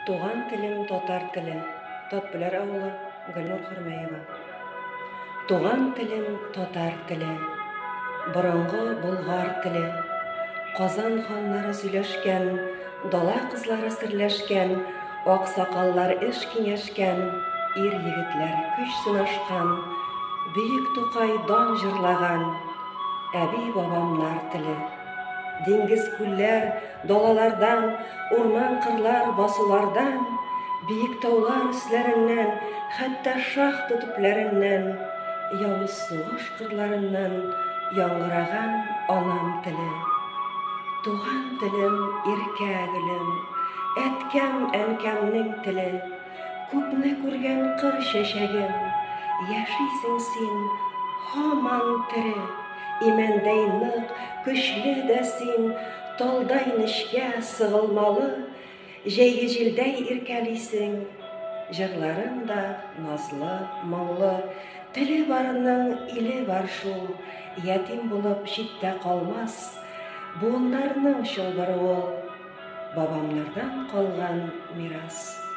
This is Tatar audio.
Туган телем татар теле. Татбүләр авылы, Гөлнур Хөрмәева. Туган телем татар теле. Борынгы болгар теле. Казан ханнары сөйләшкән, дала кызлары серләшкән, аксакаллар эш киңәшкән, ир-егетләр көч сынашкан, бөек Тукай дан җырлаган әби-бабамнар теле. Диңгез-күлләр, далалардан, урман-кырлар, басулардан, биек таулар өсләреннән, хәтта шахта төпләреннән, явыз сугыш кырларыннан яңгыраган анам теле. Туган телем, иркә гөлем, әткәм-әнкәмнең теле, күпне күргән кыр чәчәгем, яшисең син һаман тере. Имәндәй нык, көчле дә син, Талдай нечкә, сыгылмалы, Җәйге җилдәй иркәлисең. Җырларың да назлы, моңлы, Теле барның иле бар шул, Ятим булып читтә калмас, Буыннарның чылбыры ул, Бабамнардан калган мирас.